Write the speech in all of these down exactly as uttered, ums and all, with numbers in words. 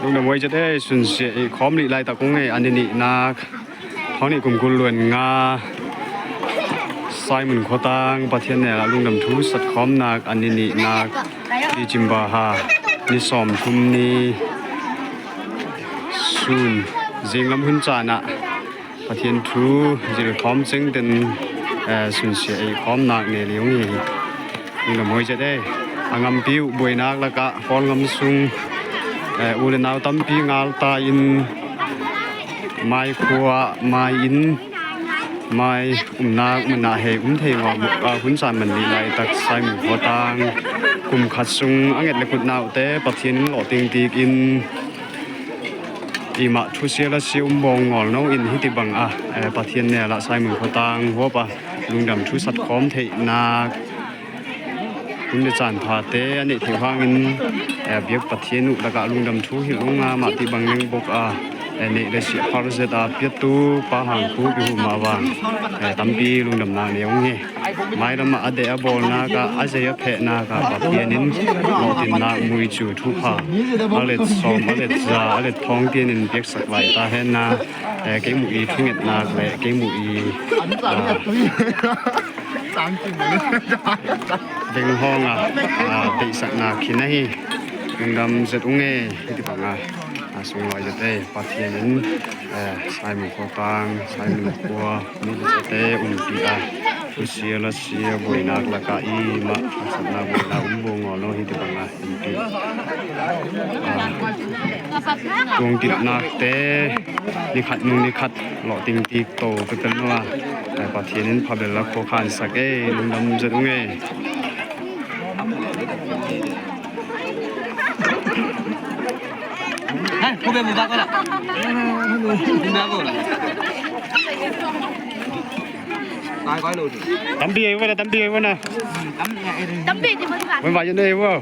Lungdam huai zet ei, sunsia ei khawm lih laitak ung ei, a ni nihnak, thawng nih kum kul luan nga, Simon Khuatang Pathian nel ah lungdam thu sat khawmnak a ni nihnak, December ha ni sawm thum ni sun zinglam hun caan ah Pathian thu zil khawm cengten, eh, sunsia ei khawmnak ne liung hi. Lungdam huai zet ei. A ngampi uh buainak lakah Kawlngam sung, eh, u le nau tampi ngalta in mai khua, mai inn, mai umnak mun ah hei um thei ngawh, ah, hun caan man lih laitak Simon Khuatang kum khat sung a nget le kut nauhte Pathian in lawh tingtik in i mah thusia lasia um bawng ngawl no in hiti bang a, eh, Pathian nel ah Simon Khuatang huap a lungdam thu sat khawm theihnak hun le caan phate a neih theih hangin, eh, biak Pathian uh lakah lungdam thu hilh ung a, mah ti bang leng bok a, eh, neih le siah phar zet a piattu Pa Hang Khup i huh mah vang, eh, tampi lungdamna ne ung hi. Mailam ah a deh a bawlnak ah, a zei a phehnak ah Pathian in lawhtinnak muicu thupha a let sawm, a let za, a let thawng tian in piaksak lai ta hen na, eh, kei muh i thungetnak le kei muh i, ah, veng hawng a, ah, deihsaknak khin ahi. Lungdam zet ung ei, hiti bang a, ah, sunglawi zet ei, Pathian in, eh, Simon Khuatang, Simon khua, mi le siate umpih a, thusia lasia buainak lakah i mah haksatna buaina um bawng ngawl no hiti bang a, umpih a, tuang tilhnakte ni khat nung ni khat lawh tingtik to pepel no a, eh, Pathian in phabel a khua khansak ei, lungdam zet ung ei. Tampi ei vua na, tampi ei vua na. Tampi ti vua. Vua vua ei vua.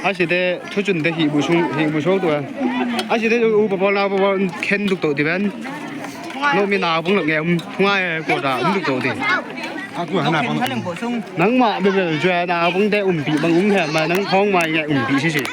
A site thucun te hih bu sung, hih bu sung tu a. A site u pa pawl nau pa pawl khen duk to ti ben. No mi nau pung lak nge um, thungai ko da um duk to ti. Nangmah bebel zua na bungte umpih bang um hiam, nang khawng mai ngai umpih sisi.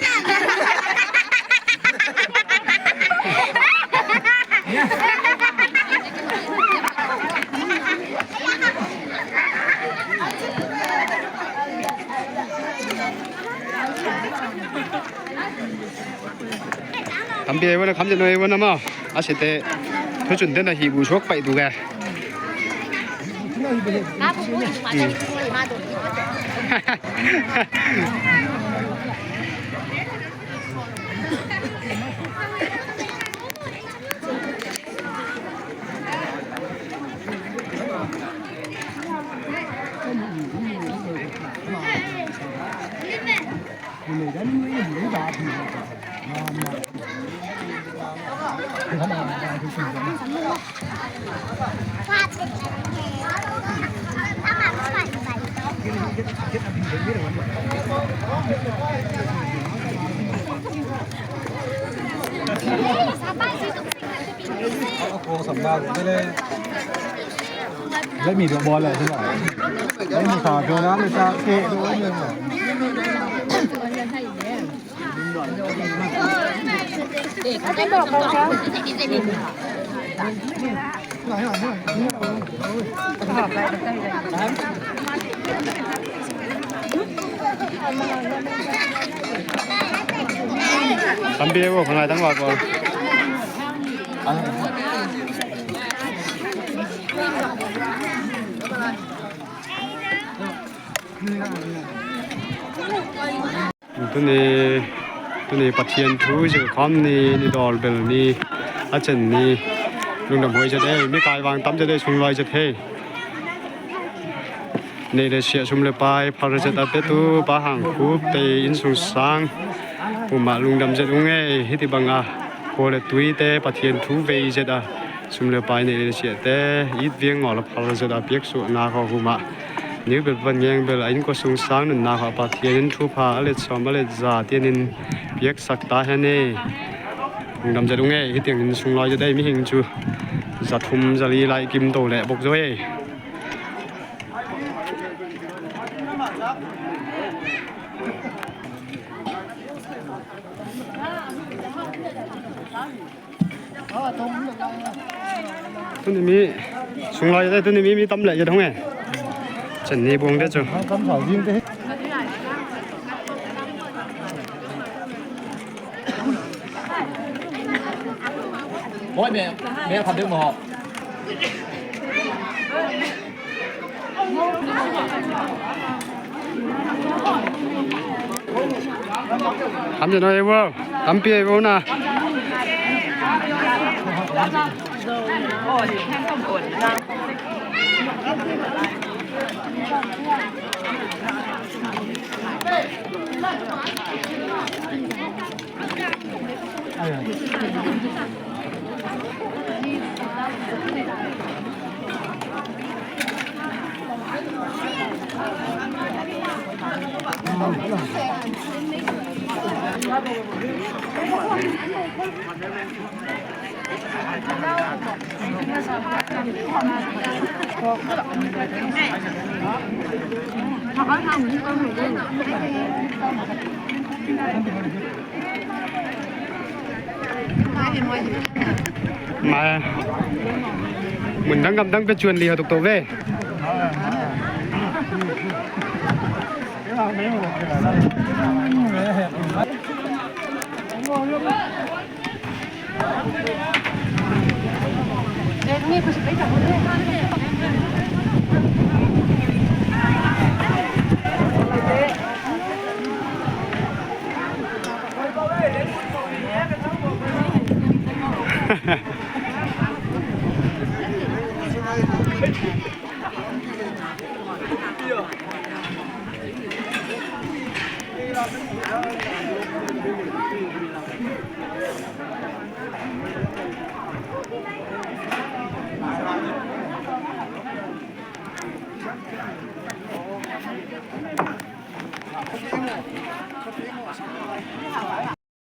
Tampi ei vua na, kham zet no ei vua na maw. A site thucun den a hih bu suak paih tuk e. Tampi ei vua, khangai tang vua kua. Tuni, tuni Pathian thu zilkhawm ni, ni dawlbel ni, a cen ni, lungdam huai zet ei, mi kai vang tam zet ei, sunglawi zet hei. Neih le siah sum le pai phal zet a petu Pa Hang Khup te innsungsang pumah lungdam zet ung ei, hiti banga khua le tuite Pathian thu vei zet a sum le pai neih le siahte it viang ngawl a phal zet a piaksuahna khaw humah niu bel van ngeng bel a innkuan sungsang nunna khaw Pathian in thupha a let sawm a let za tianin piaksak ta hen ei. Lungdam zet ung ei, hitiangin sunglawi zet ei, mihing cu za thum za li lai kim to leh bok zo ei. Tuni mi sung lai te, tuni mi mi tam leh ya dong e. Chan ni buang te chu. Ôi, mẹ, mẹ thật đừng mà họ. Tam ci no e vo, tampi e vo na. Mai. Mun dang gam dang pe cuan li ha tuk to ve.